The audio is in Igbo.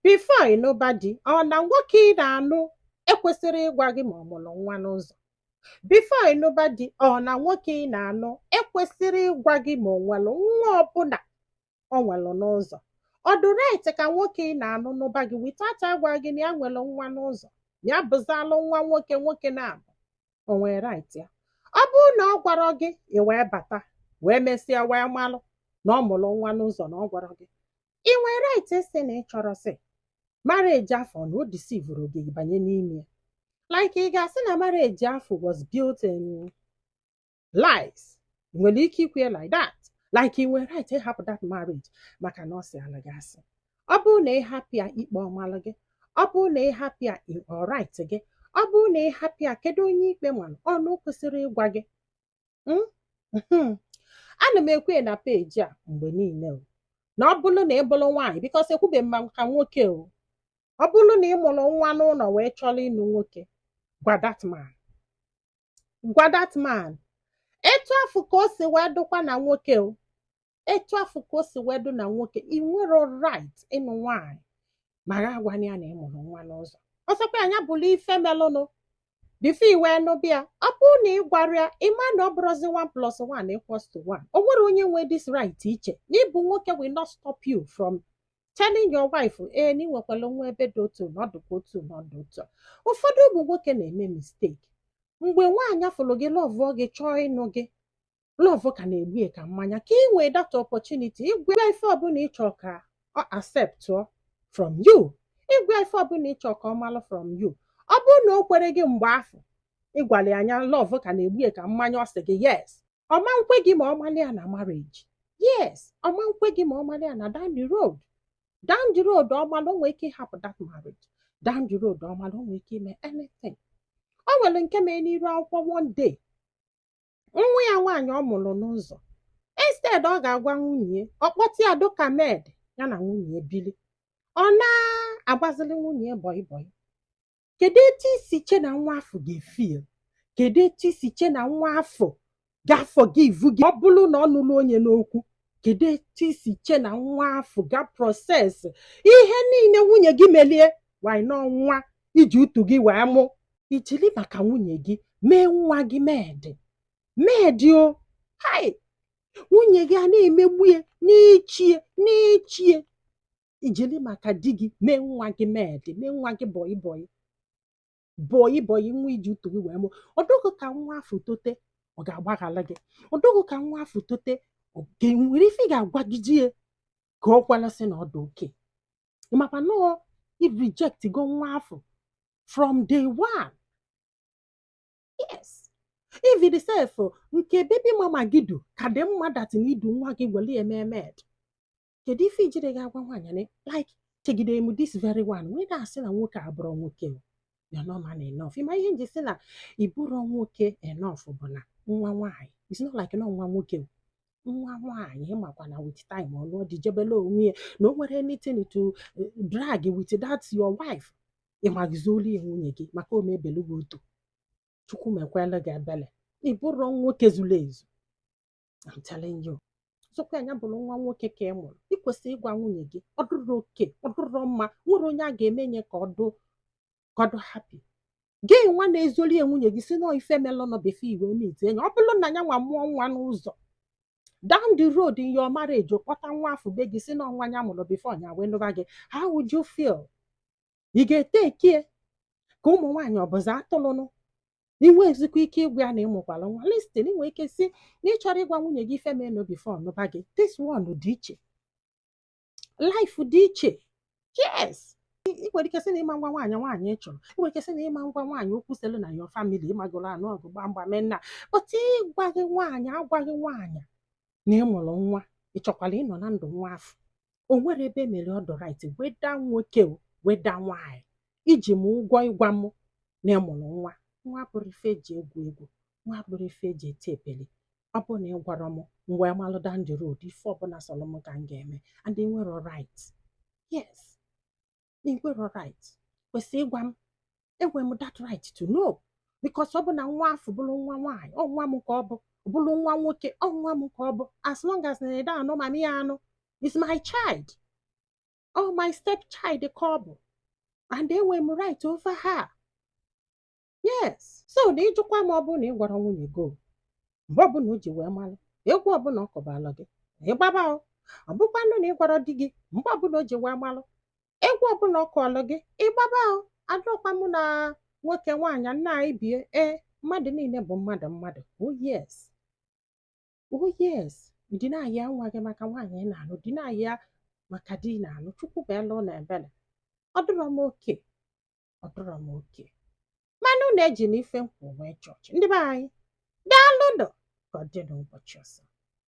Before ịnụba di, ọ na nwoke ị na-anụ ekwesịrị ịgwa gị ma ọ mụrụ nwa n'ụzọ? Before ịnụba di, ọ na nwoke ị na-anụ ekwesịrị ịgwa gị ma o nwere nwa ọbụla o nwere n'ụzọ? Ọ dị right ka nwoke ị na-anụ nụba gị without agwa gị na ya nwere nwa n'ụzọ, ya bụzalụ nwa nwoke, nwoke na-abụ? O nwere right ya? Ọ bụrụ na ọ gwara gị, ị wee bata wee mesịa wee malụ na ọ mụrụ nwa n'ụzọ na ọ gwara gị, ị nwere right ịsị na ị chọrọ sị marriage afọ na o deceivuru gị banye n'ime ya? Like, ị ga-asị na marriage afọ was built in lies? Ị nwere ike ikwu ya like that? Like, ị nwere right ịhapụ that marriage maka na ọ sị ala gị asị? Ọ bụrụ na ị hapụ ya, ikpe ọmalụ gị? Ọ bụrụ na ị hapụ ya, ọ right gị? Ọ bụrụ na ị hapụ ya, kedu onye ikpe mara? Ọnụ kwesịrị ịgwa gị. Ana m ekwe na peji a mgbe niile o, na ọ bụrụ na ị bụrụ nwaanyị, because ekwube m maka nwoke o, ọ bụrụ na ị mụrụ nwa n'ụlọ wee chọrọ ịnụ nwoke, gwa that man, gwa that man. Etu afụ ka o si wee dụkwa na nwoke o, etu afụ ka o si wee dụ na nwoke, ị nwere right ịnụ nwaanyị ma ga agwana ya na ị mụrụ nwa n'ụzọ. Ọsọkwa anya bụrụ ife melụnụ before i wee nụbịa, ọ bụrụ na ị gwara ya, ịma na ọ bụrụzi 1 plus 1 equals to 1. O nwere onye nwe this right iche na ịbụ nwoke will not stop you from telling your wife, ee, na ị nwekwara nwa ebe dị otu na ọdụkwa otu na ọdụ otu a. Ụfọdụ ụmụ nwoke na-eme mistake mgbe nwaanyị fụrụ gị, love gị, chọọ ịnụ gị, love ka na-egbu ya ka mmanya, ka ị nwee that opportunity ịgwa ife ọbụla ị chọọ ka ọ accept from you, ịgwa ife ọbụla ị chọọ ka ọ malụ from you. Ọ bụrụ na o kwere gị mgbe afọ ịgwala ya anya, love ka na-egbu ya ka mmanya, ọ sị gị yes, ọ ma nkwe gị ma ọ malị ya na marriage. Yes, ọ ma nkwe gị ma ọ malị ya na down the road. Down the road, ọ malụ, o nwere ike ịhapụ that marriage. Down the road, ọ malụ, o nwere ike ime anything. O nwere nke mee n'iru akwụkwọ. One day, nwa ya nwaanyị ọ mụrụ n'ụzọ, instead ọ ga-agwa nwunye, ọ kpọta ya dụka maid, ya na nwunye bili, ọ na-agbazili nwunye boy boy. Kedu etu isi che na nwa afọ ga-efeel? Kedu etu isi che na nwa afọ ga-forgive gị ọ bụrụ na ọ nụrụ onye n'okwu? Kedu etu isi che na nwa afọ ga process ihe niile nwunye gị melie? Why nọ nwa iji utu gị wee mụ, ijili maka nwunye gị mee nwa gị maid, maid o? Hai, nwunye gị a na-emegbu ya n'ichie n'ichie, ijili maka di gị mee nwa gị maid, mee nwa gị boy boy, boy boy, nwa iji utu gị wee mụ. Ọdụgụ ka nwa afọ tote, ọ ga-agbaghala gị? Ọdụgụ ka nwa afọ tote, ọ ga-enwere ife ị ga-agwagide ya ka ọ kwalụsị na ọ dị oke makwa nọọ i reject go nwa afọ from day one? Yes, even sef, nke baby mama gị du ka dị mma that na idu nwa gị were ya mee maid. Kedu ife ijiri gị agwa nwaanyị na like chegide m this very one wee na-asị na nwoke abụrụ nwoke o? You're not man enough. Ịma ihe nji sị na ị bụrụ nwoke enough bụ na nwa nwaanyị, it's not like na nwa nwoke o. Nwa nwaanyị, ịmakwa na with time ọ lụọ di jebele onwe ya, na o nwere anything to drag with that your wife. Ịmagizi olu ya nwunye gị maka o mebelu gị otu Chukwu mekwele gị ebele. Ị bụrụ nwoke zuru ezu, I'm telling you. Sọkwa anya bụrụ nwa nwoke ka ị mụrụ, ị kwesịrị ịgwa nwunye gị. Ọ dụrụ oke, ọ dụrọ mma. Nwere onye a ga-eme nye ka ọ dụ, ka ọ dụ happy. Gị nwa na-ezoli ya nwunye gị si nọọ ife melụnụ before iwe meet enyi. Ọ bụrụ na ya nwa mụọ nwa n'ụzọ, down the road in your marriage, kpọta nwa afọ be gị si na ọnwa ya mụrụ before ya wee nụba gị, how would you feel? Ị ga-ete ekie ka ụmụ nwaanyị ọbụzi atụlụnụ? Inwe ezikwa ike ịgwa ya na ịmụkwala nwa. Listen, ị nwere ike si na ị chọrọ ịgwa nwunye gị ife menụ before nụba gị. This one dị iche, life dị iche. Yes, ị nwere ike sị na ịma ngwa nwaanyị, nwaanyị ị chọrọ. Ị nwere ike sị na ịma ngwa nwaanyị okwu selu na your family, ịmagoro anụ ọgụ gbamgba mee nna, but ịgwaghị nwaanyị, agwaghị nwaanyị na ị mụrụ nwa, ị chọkwara ịnọ na ndụ nwa afọ. O nwere ebe mere ọ dị right, weda nwoke o weda nwaanyị, iji m ụgwọ ịgwa m na ị mụrụ nwa. Nwa bụrụ ife eji egwu egwu, nwa bụrụ ife eji eti epele. Ọ bụrụ na ị gwara m, m wee malụ down the road, ife ọbụla sọrọ m ka m ga-eme, and ị nwere right. Yes, ị nwere right, kwesịrị ịgwa m. Enwere m that right to know, because ọ bụ na nwa afọ bụrụ nwa nwaanyị, ọ nwa m ka ọ bụ. Bụrụ nwa nwoke, ọ nwa m ka ọ bụ. As long as na ede anụ mama ya anụ, is my child. Ọ my step child ka ọ bụ, and enwe m right over her. Yes, so na ịjụkwa m, ọ bụrụ na ị gwara nwunye gị o, mgbe ọbụla o ji wee malụ egwu ọbụla ọ kọbalụ gị, ịgbaba o. Ọ bụkwanụ na ị gwara di gị, mgbe ọbụla o ji wee malụ egwu ọbụla ọ kọọlụ gị, ịgbaba o. Adọkwa mụ na nwoke nwaanyị nna anyị bie. Ee, mmadụ niile bụ mmadụ mmadụ. Oh yes, oh yes. Dina ya nwa gị maka nwaanyị ị na-alụ, dina ya maka di ị na-alụ. Chukwu bụ elu na ebele. Ọ dịrọ m oke, ọ dịrọ m oke, mana unu eji na ife nkwụ wee chọọchị. Ndị be anyị, daalụnụ. Ka ọ dị n'ụbọchị ọzọ.